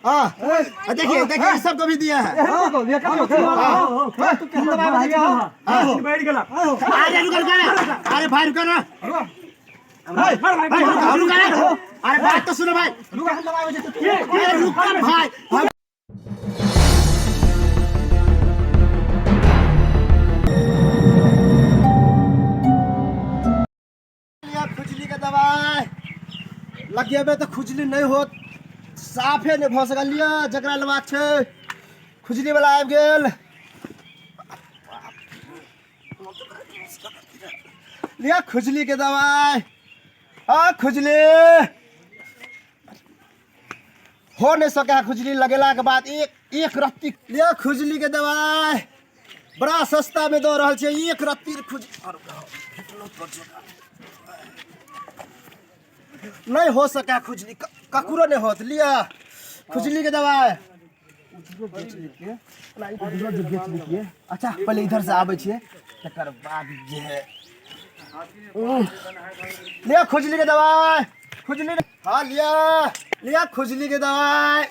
हाँ देखिए देखिए सबको भी दिया है। अरे रुका रुका ना, अरे भाई रुका ना, भाई रुका रुका ना, अरे बात तो सुनो भाई, अरे रुका भाई। लिया खुजली के दवाई लगेबै तऽ खुजली नहि होत, साफे नहि भऽ सकल। लिअ जकरा लेबाक छै, खुजली वाला आबि गेल। लिअ खुजली के दवाई। आ खुजली हो नहीं सके है, खुजली लगेला के बाद एक एक रत्ती। लिअ खुजली के दवाई, बड़ा सस्ता में दऽ रहल छै, एक रत्ती खुज नहीं हो सके है, खुजली ककरो नहीं होत। लिअ खुजली के दवाई। अच्छा पहले इधर से आबै छियै, तकर बाद जे है। लिअ खुजली के दवाई, खुजली। हाँ लिअ लिअ खुजली के दवाई।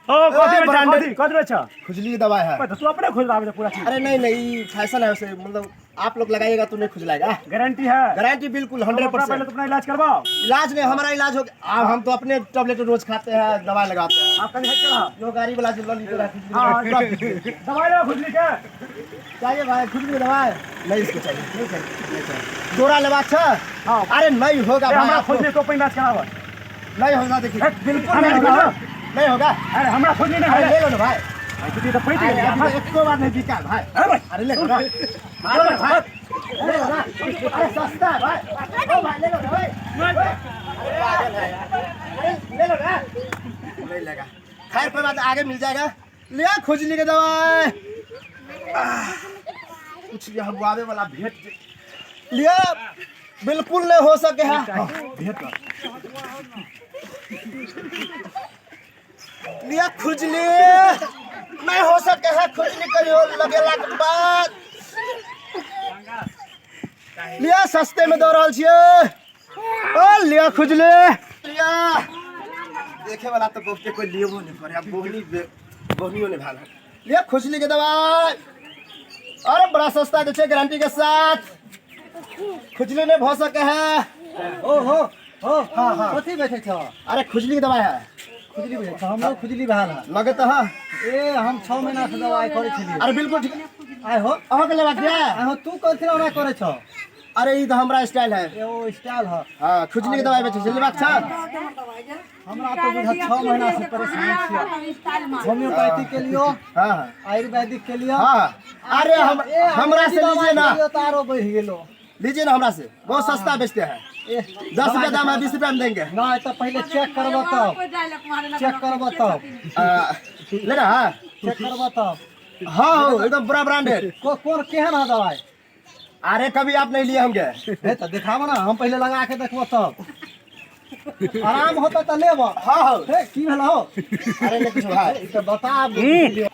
ओ कथी ए, बेच ब्रांडेड। कथी कथी बेच? खुजली की दवाई है। तो तू अपने खुजलावे पूरा चीज। अरे नहीं नहीं, ये फैशन है उसे, मतलब आप लोग लगाइएगा तो नहीं खुजलाएगा। गारंटी है? गारंटी बिल्कुल 100%। अपना पहले तो अपना इलाज करवाओ। इलाज नहीं, हमारा इलाज हो गया। अब हम तो अपने टैबलेट रोज खाते हैं, दवाई लगाते हैं। आप कहीं हट रहा जो गाड़ी वाला जो लली तो खुजली हाँ, का पूरा दवाई लो खुजली के। चाहिए भाई खुजली की दवाई? नहीं, इसको चाहिए नहीं, चाहिए नहीं, चाहिए। डोरा लेवा अच्छा। हाँ। अरे नहीं होगा ए, भाई, हमरा आपको। खुजली तो अपन इलाज करावा। नहीं होगा, देखिए बिल्कुल हमरा नहीं होगा। खुजली। नहीं होगा। अरे हमरा खुजली नहीं अरे है। ले लो ना भाई। भाई तुझे तो पैसे अरे नहीं अभी तो एको बार नहीं बिका भाई। अरे भाई। अरे ले लो ना, ले लो ना भाई, ले लो ना। अरे सस्ता है भाई, ओ भाई ले लो ना भाई। अरे पागल है यार। अरे ले लो ना। नहीं लगा, खैर कोई बात, आगे मिल जाएगा। लिया खुजली के दवाई। कुछ हगुआवे वाला भेंट लिया, बिल्कुल नहीं हो सके है। हाँ, भेंट लिया खुजली नहीं हो सके है, खुजली कहियो लगेला के बाद। लिया सस्ते में दऽ रहल छियै। ओ लिया खुजली लिया। देखे वाला तऽ बहुते कोई लेबो नहीं करे, अब बोहनी बोहनियो नहीं भेल। लिया खुजली के दवाई, अरे बड़ा सस्ता दै छै, गारंटी के साथ। खुजली नहीं भऽ सके है। ओ हो हो। हाँ, हाँ। कथी बेचै छ? अरे खुजली के दवाई है। खुजली बेचै छ? हमरो खुजली भेल है। लगे तऽ है। ए हम 6 महीना से दवाई करै छलियै। अरे बिल्कुल ठीक। आइ हो। अहाँके लेबाक यऽ? आइ हो, तू कथी ओना करै छ? अरे ई तऽ हमरा स्टाइल है। ए ओ स्टाइल है। हाँ, खुजली के दवाई बेचै छी, लेबाक छ? हमरा तो बुझा 6 महीना से परेशान छियै। होम्योपैथी के लियो, हाँ हाँ, आयुर्वेदिक के लियो। हाँ अरे हम ए, हमरा से अंग्रेजी लीजिए ना। दवाई के लियो तो आरो बढ़ि गेलो। लीजिए ना हमरा से, बहुत सस्ता बेचते हैं। ए 10 रुपया दाम है, 20 रुपया में देंगे। नहीं तो पहले चेक करबो तब, चेक करबो तब। लेना है? चेक करबो तब। हाँ हो, एकदम पूरा ब्रांडेड। कोन केहन है दवाई? अरे कभी आप नहीं लिए होंगे। हे तो देखाबो ना, हम पहले लगा के देखबो तब आराम होता तो लेबो। हाँ हो। हे की भेल हो? अरे नहीं कुछ भाई। ई तो बता।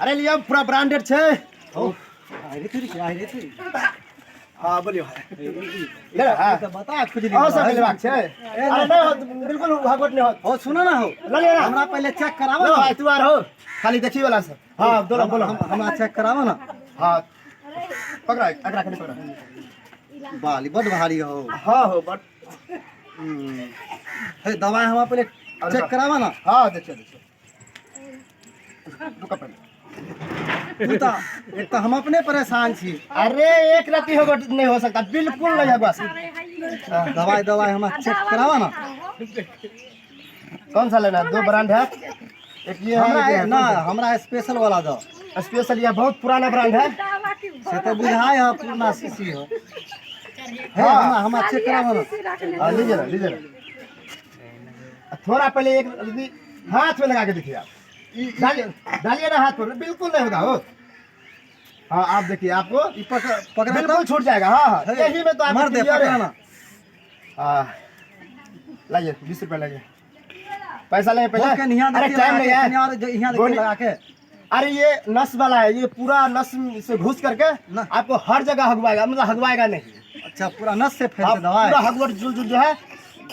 अरे लिया पूरा ब्रांडेड छै। हो आइ रे थोड़ी, आइ रे थोड़ी। हाँ बोलियो भाई। ले ना, हाँ। ई तो बता खुजली। अहाँ सबके लेबाक छै? अरे नहीं होत, बिल्कुल भागवत नहीं होत। हो सुनो ना हो। ल लिअ ना। हमरा पहले चेक कराबो लो ना। भाई तू आर हो, खाली देखी वाला से। हाँ बोलो बोलो। हमरा चेक कराबो ना। हाँ पकड़ा, एकरा कनी पकड़ा। बाली बड भारी हो। हाँ हो बट। हे दवाई हमरा पहले चेक कराबो ना। हाँ देखिए देखिए, रुका पहले। तू तो एक तो हम अपने परेशान छी। अरे एक रत्ती होगा नहीं हो सकता, बिल्कुल नहीं होगा। दवाई दवाई हमरा चेक कराबो ना। कौन सा लेना है? दो ब्रांड है, एक ये है, हमरा एक ये है। ना हमरा स्पेशल वाला दो। स्पेशल ये बहुत पुराना ब्रांड है। से तो बुझाय है पुराना शीशी हो। हे हाँ। हमरा हमरा चेक कराबो ना। हाँ लीजिए ना, लीजिए ना। थोड़ा पहले एक रत्ती हाथ में लगा के देखिए आप। डालिए डालिए ना हाथ पर, बिल्कुल नहीं होगा हो। हाँ आप देखिए, आपको ई पकड़ बिल्कुल छूट जाएगा। हाँ हाँ, हे, यही में तो आपको मर दे clear है। पकड़ा ना। हाँ लाइए 20 रुपया लाइए, पैसा ले पहले। ओके, यहाँ अरे देखिए टाइम लगा नहीं के, है। यहाँ देखिए गोली- लगा के। अरे ये नस वाला है, ये पूरा नस से घुस करके ना। आपको हर जगह हगवाएगा, मतलब हगवाएगा नहीं। अच्छा पूरा नस से हाँ, फैलते दवाई। पूरा हगवट जुल जुल जो है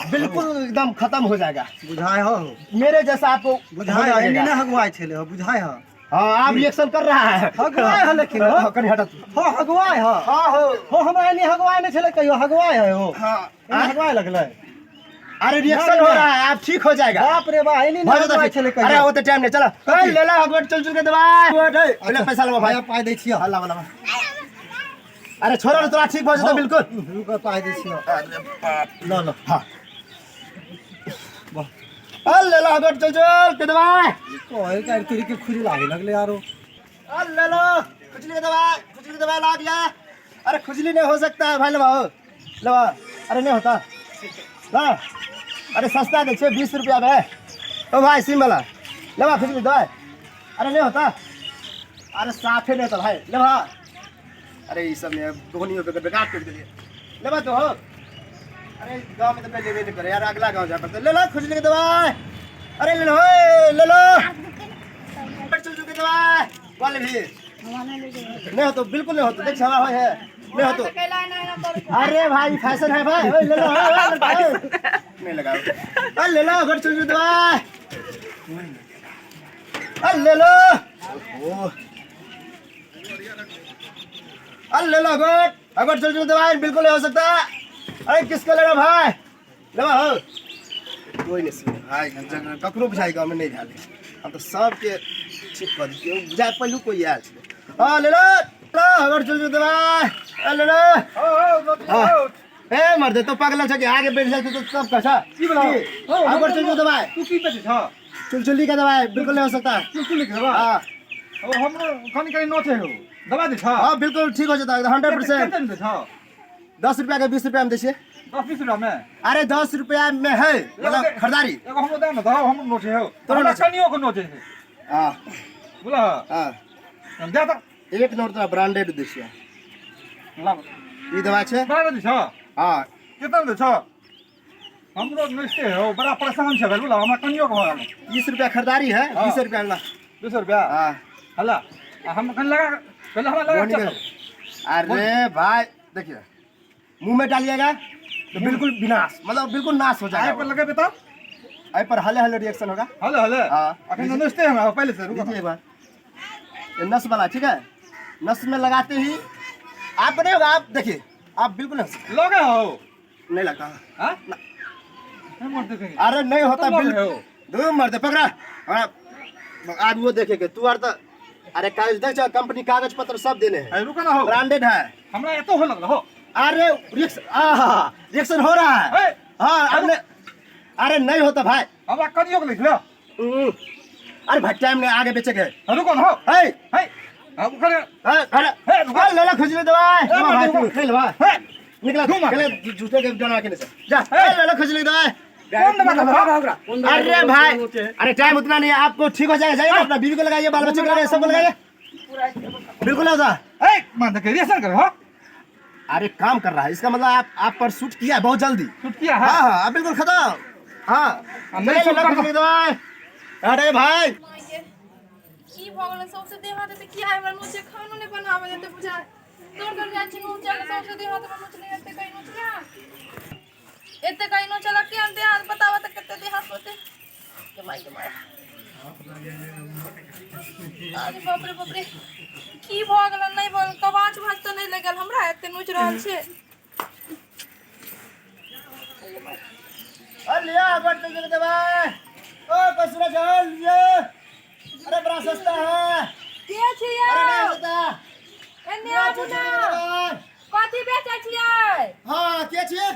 बिल्कुल एकदम खत्म हो जाएगा। बुझाय हो। मेरे जैसा आपको बुझाय होने है लगेगा। नहीं हगवाय छले हो बुझाय हो। हाँ, आप रिएक्शन कर रहा है। हगवाय है लेकिन हो। हाँ, कनी हटा तू। हो हगवाय हो। हाँ हो। हो हमरा एनी हगवाय नहीं छले कहियो हगवाय है हो। हाँ। एनी हगवाय लगलै। अरे रिएक्शन हो रहा है, आप ठीक हो जाएगा। बाप रे बा एनी भऽ नहीं जेतौ हगवाय ठीक। छले अरे कहियो। वो तो टाइम नहीं चला। ए, ले ला हगवट चल चल के दवाई। ले पैसा लगा भाई। भाई पाइ दै छियो। हाँ, लावा लावा। अरे छोड़ो ना, तोरा ठीक भऽ जेतौ बिल्कुल। रुक पाइ दै छियो। अरे बाप। ल ल। हाँ। अ ले ला हगवट चल चल के दवाई। कहे काटि तोरी के खुजला होय लगलै आरो। अ ले लो खुजली के दवाई, खुजली के दवाई ला दिया। अरे खुजली नहीं हो सकता है भाई, लवाओ लवा। अरे नहीं होता ला। अरे सस्ता दे छे 20 रुपया में। ओ भाई सिम वाला लवा खुजली दवाई। अरे नहीं होता। अरे साफे नहीं होता भाई, लवा। अरे ये सब में दोहनियों पे बेकार कर दिए। लवा तो हो। अरे गांव में तो पहले लेबे नहीं करे यार, अगला गांव जा पड़ता। ले लो खुजली के दवाई। अरे ले लो, ले लो चल चुके दवाई वाले भी नहीं हो तो बिल्कुल नहीं हो तो देख हवा है नहीं हो तो। अरे भाई फैशन है भाई, ओए, ले लो, ओए, ओए, ओए। नहीं लगाओ। अरे ले लो घर चल दवाई। अरे ले लो। ओहो। अरे ले लो अगर अगर चल चल दवाई बिल्कुल नहीं हो सकता। अरे किसको लेना भाई, लेवा हो। कोई नहीं सुने भाई, ककरो बुझाई गाँव में नहीं झाले। हम तो सबके ठीक कर दिए, बुझाए पहलू कोई आयल छलै। हाँ ले लो, लो अगर चल चल दवाई। अरे ले लो। हाँ। ए मर्दे तो पागल छ कि आगे बैठ जाए तो सब कसा की बोला? अगर चल चल दवाई। तू की बेचै छ? चुलचुली का दवाई बिल्कुल नहीं हो सकता। चुलचुली के दवाई? हाँ। ओ हमरो कनी कनी नोचे हो। दवा दै छ? हाँ बिल्कुल ठीक हो जाता है 100%। कते दै छ? 10 रुपया के 20 रुपया में दै छियै। 10-20 रुपया में? अरे 10 रुपया में है मतलब खरीदारी। एगो हमरो दे न दहो, हमरो नोचे हो। तोरो हमरा नोचे। कनियो के नोचे है। हाँ। बोला। हाँ। दे त। एक नोट तोरा ब्रांडेड दै छियै। लाब। ई दवाई छै? ब्रांडेड दै छ? हाँ। केतना दै छ? हमरो नोचते हो, बड़ा परेशान छै भेल, बोला, हमरा कनियो के हो गेल। 20 रुपया खरीदारी है, हाँ। 20 रुपया ला। 20 रुपया? हाँ। हल्ला, आ हम कन लगा, पहले हमरा लगा बोनी चल। के। अरे भाई देखिए, मुंह में डालिएगा तो बिल्कुल विनाश, मतलब बिल्कुल नाश हो जाएगा। आय पर लगेबे तब? आय पर हले हले रिएक्शन होगा। हले हले? हाँ। अखन नोचते हमरा पहले से, रुको। लीजिए एक बार। ये नस वाला, ठीक है, नस में लगाते ही आप नहीं होगा। आप देखिए, आप बिल्कुल नहीं हो सकते। लगे हो? नहीं लगता। हाँ? नहीं मरते कहीं। अरे नहीं होता, तुम बिल्कुल। लगे हो। दो मरते पकड़ा। हाँ, आज वो देखेंगे तू और तो। अरे कागज देख, कंपनी कागज पत्र सब देने हैं। अरे रुको ना हो। ब्रांडेड है। हमरा एतो हो लगल हो। अरे रिएक्शन, आहा, रिएक्शन हो रहा है। ए! हाँ, अब नहीं, अरे नहीं होता भाई। हमरा कनियो के लिख लो। अरे भाई टाइम नहीं, आगे बेचे गए। रुको ना हो। हे। हे। अब उखड़। हे, अरे, हे, रुको। अरे, ले ला खुजली दवाई। ए, ले भाई, रुको। तू, खेल भाई। हे। निकला, घूम आ। खेल, जूते के डरा के नहीं से। जा। हे। ए, ले ला खुजली दवाई। कौन दवा खाता? अरे भाई, अरे टाइम उतना नहीं है, आपको ठीक हो जाएगा। जाइए ना, अपना बीवी को लगाइए, बाल बच्चे को लगाइए, सबको लगाइए, बिल्कुल होता। ए, मान के रिएक्शन कर, हाँ? अरे काम कर रहा है, इसका मतलब आप पर शूट किया है बहुत जल्दी। शूट किया है? हाँ, हाँ, अब बिल्कुल खत्म। हाँ। अब नहीं चलिए, शूट लग करता। गई दवाई। अरे भाई। की भऽ गेलै सौंसे देह हाथ एते किया हमरा नोचे खानो नहि बनाबे देते बुझाय। दौड़ दौड़ जाइ छी नोचऽ के सौंसे देह हाथ हमरा नोचले एते कहीं नोचले। एते कहीं नोचलक केहन देह हाथ बताबऽ तऽ कते देह हाथ होतै। गे माय गे माय। अरे बाप रे बाप रे। की भऽ गेलै नहि भऽ गेल कबाच भाज तऽ नहि लगल हमरा एते नोचि रहल छै। अरे लिया अगर तुम दवाई। ओ कसरा चावल लिया। अरे बड़ा सस्ता है। के छियै? अरे नहीं सस्ता। एने आबू ना। कथी बेचै छियै? हाँ, के छियै?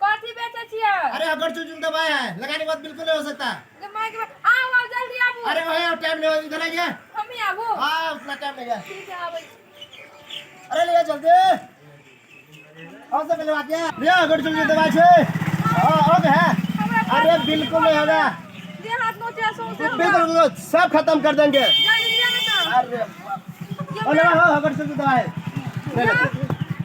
कथी बेचै छियै? अरे अगर चुन दवाई है, लगाने के बाद बिल्कुल नहीं हो सकता। गे माय गे माय। आउ आउ जल्दी आबू। अरे वही अब टाइम नहीं हो, इधर आइए। हम ही आबू। हाँ, उतना टाइम नहीं है। ठीक है, आबै छी। अरे लिया जल्दी। और सब मिलवा के। लिया अगर चुन दवाई छे। हाँ, अब है। अरे बिल्कुल नहीं होगा। देह हाथ नोचै सौंसे हमरा। बिल्कुल, बिल्कुल, सब खत्म कर देंगे। जल्दी लिया ना तऽ। अरे अरे हाँ, अगर चुन दवाई। या,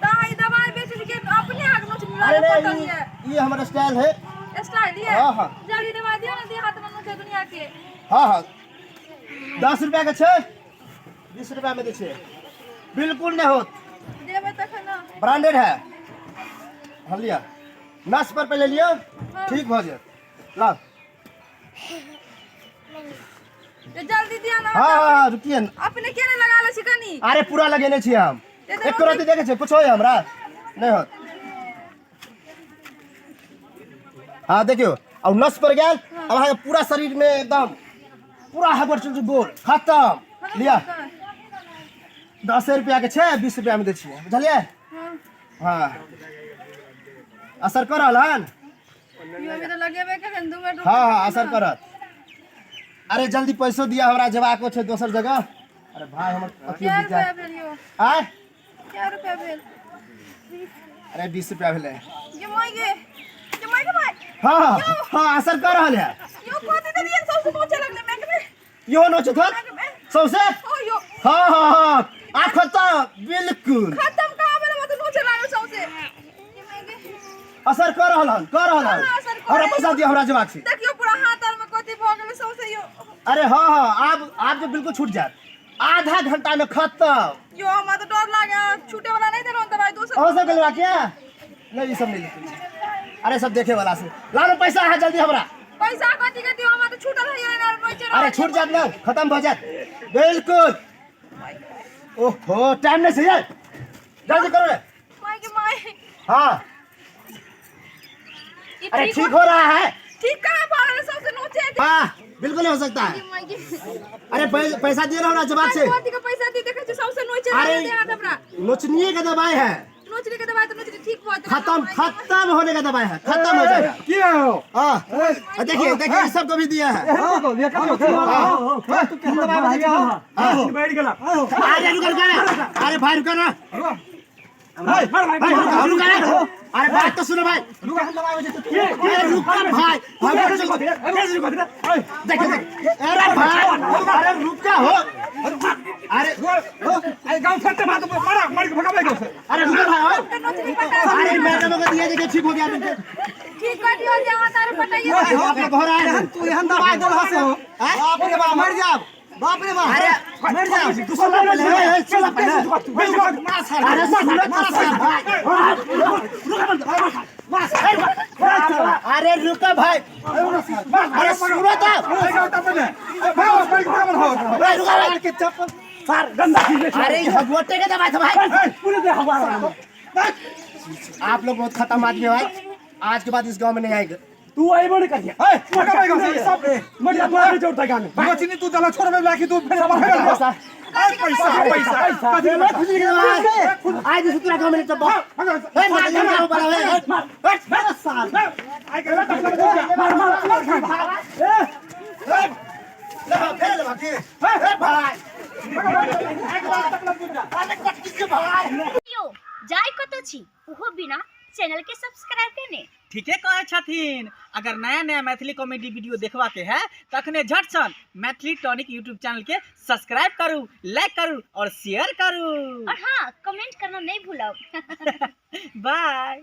तऽ ई दवाई बेच के अपने हाथ नोच अरे लेलक नहीं, पटल ये। ये हमारा स्टाइल है। स्टाइल ये? हाँ, हाँ। जल्दी दवाई दियो ना, देह हाथ में नोचे दुनिया के। हाँ, हाँ। 10 रुपया के छे, 20 रुपया में दे छे। बिल्कुल नहीं होत। देबै तखन ना। ब्रांडेड है। हाँ, लिया। नस पर पहिले लिअ, ठीक भऽ जायत। लाउ। ये जल्दी दिया ना। हाँ हाँ हाँ, रुकिए न। अपने के लगा ले छी कनी। अरे पूरा लगेने छियै हम। ये तऽ एक रति देखै छियै कुछो होय हमरा नहि होत। हाँ देखियौ, अब नस पर गेल, अब अहाँके पूरा शरीर में एकदम पूरा हबर चुल गोल खत्म। लिअ, 10 रुपया के छै, 20 रुपया में दै छियै, बुझलियै? हाँ। हाँ, असर कर रहल हन? यो अभी तऽ लगेबे केलन 2 मिनट। हाँ हाँ, असर करत। अरे जल्दी पैसो दिया, हमरा जेबाक छै दोसर जगह। अरे भाई, हमर अथी कै बिका रुपया भेल यो? आय? कै रुपया भेल? अरे 20 रुपया भेलै। ये my गे, ये my के my. हाँ हाँ, असर कर रहल है। यो कथी देलियै? सबसे पहुंचे लगले मैं के। इहो नोचत होत सौसे। ओ यो। हाँ हाँ हाँ, आ खत्म बिल्कुल। खत्म कहाँ भेल? हमरा तऽ नोचे लागल सौसे। ये my गे। असर कर रहल हन, कर रहल हन। हाँ, असर कर हमरा रहल। पैसा दिया, हमरा जेबाक छै। देखियौ पूरा हाथ आर में कथी भऽ गेलै सौसे यो। अरे हाँ हाँ, आब जो बिल्कुल छूट जायत, आधा घंटा में खत्म। यो हमरा तऽ डर लागे, छूटे वाला नहीं देलहुँ दवाई दोसर। अहाँ सब गेलवा क्या? नहीं, ई सब नहीं लेते। अरे सब देखे वाला से लानो पैसा अहाँ जल्दी हमरा। पैसा कथी के दियौ? हमरा तऽ छूटल है ना नोचे। अरे छूट जात ना, खत्म भऽ जायत बिल्कुल। ओहो, टाइम नहीं चाहिए, जल्दी करो रे। My के my. हाँ। ई अरे ठीक हो रहा है। ठीक कहाँ भऽ गेलै? सौसे नोचे। हाँ, बिल्कुल हो सकता है। My के। अरे पैसा दिए ना हमरा जवाब से। कथी के पैसा दी? देखै छी सौसे नोचे अरे लागल हाथ हमरा। नोचनिए का दवाई है। नोचने के दवाई तऽ नोचने ठीक भऽ जेतै। खत्म, खत्म होने का दवाई है, खत्म हो जाएगा। की हो? हाँ, देखिए देखिए, सबको भी दिया है। बैठ गेला। अरे रुका रुका ना, अरे भाई रुका ना, भाई रुका रुका ना, अरे बात तो सुनो भाई। अरे रुका भाई, हम देखिए देखिए, अरे भाई, अरे रुका हो, अरे अरे रुका भाई हो। नोचनी पटा। अरे मैडम को दिया, देखिए ठीक हो गया बिल्कुल। ठीक कर दियौ जे अहाँ तारे पटाइए। आपका घर आए हैं। तू एहन दवाई देलह से हो, बाप रे बाप, मर जाब, बाप रे बाप। अरे मर जाब। सुनो पहले, ए, सुनो पहले। अरे सुनो तो सही भाई। अरे रुको भाई, अरे सुनो तो। ए, रुको भाई। के चप्पल। अरे ये हगवटे के दवाई था भाई। आप लोग बहुत खत्म आदमी हो भाई, आज के बाद इस गांव में नहीं आएंगे। तू अयबो नहि करिहे। नोचनी तू दला छोड़बे लाखी तू फेर पैसा पैसा पैसा। खुजली के दवाई आज से तोरा गांव में नहीं चब्बा। ए, मार दे, मार, मार, मार, मार। साल। ले भाई, फेर ले भाई। ए, भाई। अरे कटकी के भाई। यौ जाय कतऽ छी ओहो बिना चैनल के सब्सक्राइब केने? ठीके कहै छथिन। अगर नया नया मैथिली कॉमेडी वीडियो देखबा के है तखने झटसन मैथिली टॉनिक यूट्यूब चैनल के सब्सक्राइब करू, लाइक करू और शेयर करू। और हाँ, कमेंट करना नहीं भूलब। बाय।